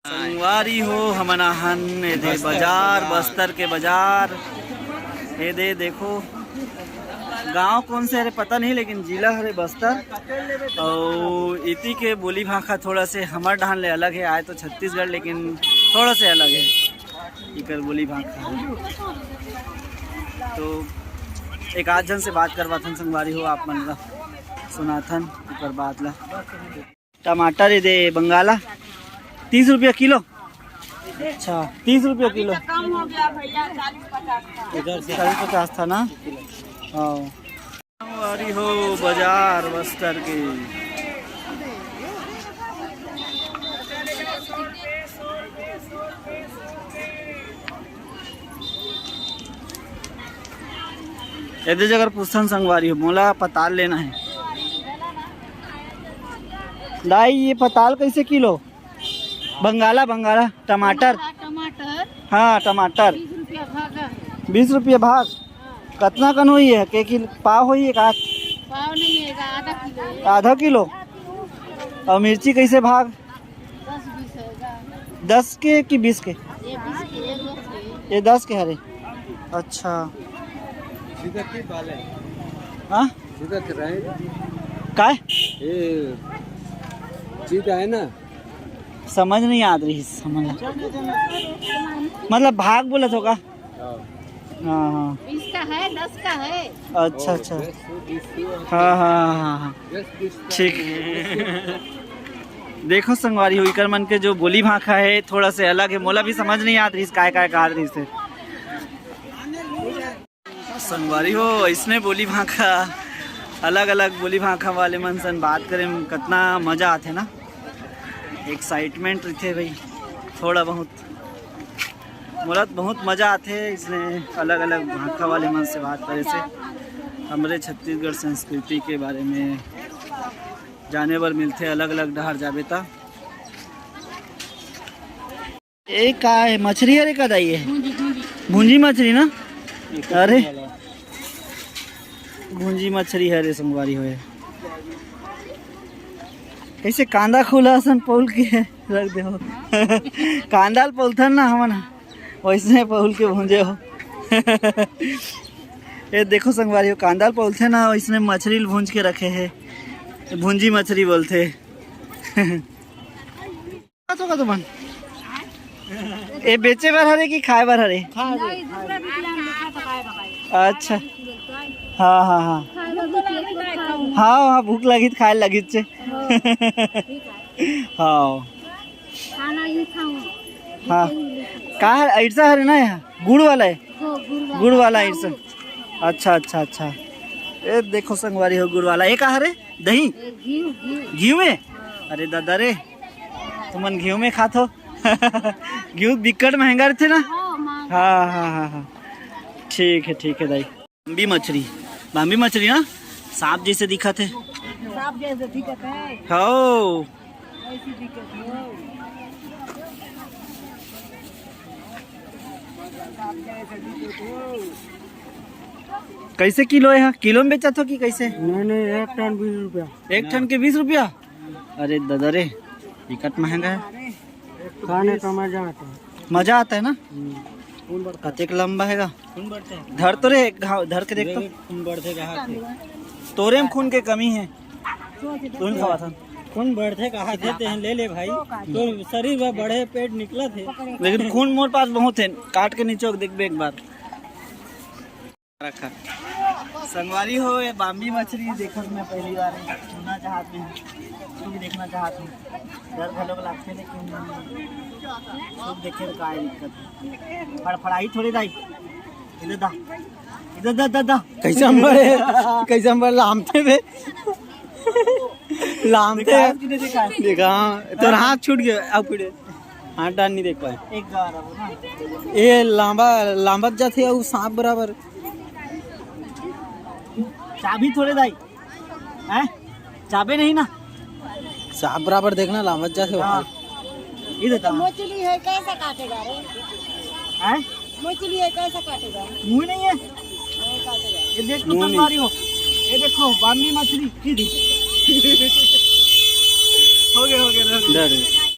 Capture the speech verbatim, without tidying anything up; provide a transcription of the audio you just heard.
संगवारी हो, हमन आहन एदे बस्तर, बाजार, बस्तर। बस्तर के बाजार। एदे देखो, गांव कौन से हरे पता नहीं, लेकिन जिला हरे बस्तर। अउ इति के बोली भाखा थोड़ा से हमर डहान ले अलग है। आए तो छत्तीसगढ़, लेकिन थोड़ा से अलग है इकर बोली भाखा। तो एक आध झन से बात करवाथन संगवारी हो, आप मन ला सुनाथन ओकर बात ला। टमाटर एदे बंगाला तीस रुपया किलो। अच्छा, तीस रुपया किलो। कम हो गया भैया, चालीस पचास था। इधर से चालीस पचास था ना? हाँ। संगवारी हो, बाजार बस्तर के। एदे जगह पूछथन संगवारी हो, मोला पताल लेना है। दाई, ये पताल कैसे किलो? बंगाला, बंगाला, टमाटर। हाँ, टमाटर। हाँ, टमाटर। बीस रुपया भागा है। बीस रुपया भाग। हाँ। कतना कन होही है? के किलो पाव होही है का? पाव नहीं है, आधा किलो है। आधा किलो। और मिर्ची कैसे भाग? दस बीस होगा। दस के कि बीस के? ये बीस के, ये दस के। ये दस के हरे। अच्छा। सीधा के बाल है। हाँ? सीधा के रहे। काय? ये सीधा है ना? समझ नहीं आत रही, समझ। मतलब भाग बोलत होगा। हाँ। हाँ, हाँ। बीस का है, दस का है। अच्छा, अच्छा। हाँ, हाँ, हाँ, हाँ। ठीक। देखो संगवारी हो, इकर मन के जो बोली भाखा है, थोड़ा से अलग है। मोला भी समझ नहीं आत रही, काय काय कहा रही से। संगवारी हो, इसने बोली भाखा, अलग-अलग बोली भाखा वाले मन सन बात करे में कतना मजा आथे ना, एक्साइटमेंट रहिथे भाई, थोड़ा बहुत। मोला तो बहुत मजा आथे इसने अलग-अलग भाखा वाले मन से बात करे से। हमरे छत्तीसगढ़ संस्कृति के बारे में जाने बर मिलथे, अलग-अलग डहर जाबे त। ए का है, मछरी हरे का दाई है? भूंजी मछरी ना? अरे, भूंजी मछरी हरे संगवारी होए। कैसे कांदा खुला असन पौल के रख दे हो। कांदा ल पौलथन ना हमन, वैसने पौल के भूंजे हो। ए देखो संगवारी हो, कांदा ल पौलथे ना, वैसने मछरी ल भूंज के रखे है। भूंजी मछरी बोलथे। का तो, का तो बन? ए बेचे बर हरे कि खाए बर हरे? नहीं, दूसरा भी प्लान देखा तो खाए बर। अच्छा। हाँ, हाँ, हाँ। खाए बर भी प्लान देखा। हाँ, हाँ, भूख लगी तो खाए लगी छे। हाँ, ठीक है। हाँ। खाना ही खाऊं। हाँ। का हर, ऐसा हरे ना यहाँ? गुड़ वाला है? हाँ, गुड़ वाला। गुड़ वाला ऐसा। अच्छा, अच्छा, अच्छा। ए देखो संगवारी हो, गुड़ वाला। ये का हरे? दही? ये घी, घी। घी में? अरे दादा रे, तुमन घी में खात हो। घी बिक्कट महंगा रहथे ना? हाँ, महंगा। हाँ, हाँ, हाँ, हाँ। ठीक है, ठीक है दाई। बाम्बी मछरी, बाम्बी मछरी ना, सांप जैसे दिखत है। सांप जैसे दिखत है। हो। ऐसी दिखत है। सांप जैसे दिखत है। कैसे किलो है? किलो में बेचत हो कि कैसे? नहीं, नहीं, एक टन बीस रुपया। एक टन के बीस रुपया? अरे दादा रे, बिकट महंगा है। खाने का मजा आता है। मजा आता है ना? हम्म। कतेक लंबा हैगा? धर तो रे, एक घाव धर के देख तो। खून बढ़थे कहा थे। तोरे में खून के कमी है। तू ही खवा था। खून बढ़थे कहा थे, तेहन ले ले भाई। तो शरीर में बढ़े, पेट निकला थे। लेकिन खून मोर पास बहुत है, काट के नीचे देखबे एक बार। रखा। संगवारी हो, ये बाम्बी मछरी देखत मैं पहली बार है, छूना चाहत नहीं, छू के देखना चाहत नहीं, डर घलो लागथे, लेकिन छू के देखे तो काय दिक्कत है। फड़फड़ाई थोड़े दाई, इधर दा, इधर दा, दा, दा। कैसे हम बड़े, कैसे हम बड़े लामते बे, लामते। देखा, किने देखा? देखा, हाँ, तोर हाथ छूट गया, अब पीड़े। हाथ डाल नहीं देख पाए। एक गार अब ना। ये लांबा, लांबत जाथे अउ सांप बराबर। चाबी थोड़े दाई, हैं? चाबे नहीं ना। सांप बराबर देखना, लांबत जाथे हाँ। वहाँ। ये देता हूँ। मोचली है, कैसा काटेगा रे? हैं? मोचली है, कैसा काटेगा? मुंह नहीं है। नहीं काटेगा। ये देख लो मुंह नहीं। संगवारी हो, ये देखो बाम्बी मछली की दी। हो गया, हो गया, हो गया। डर है।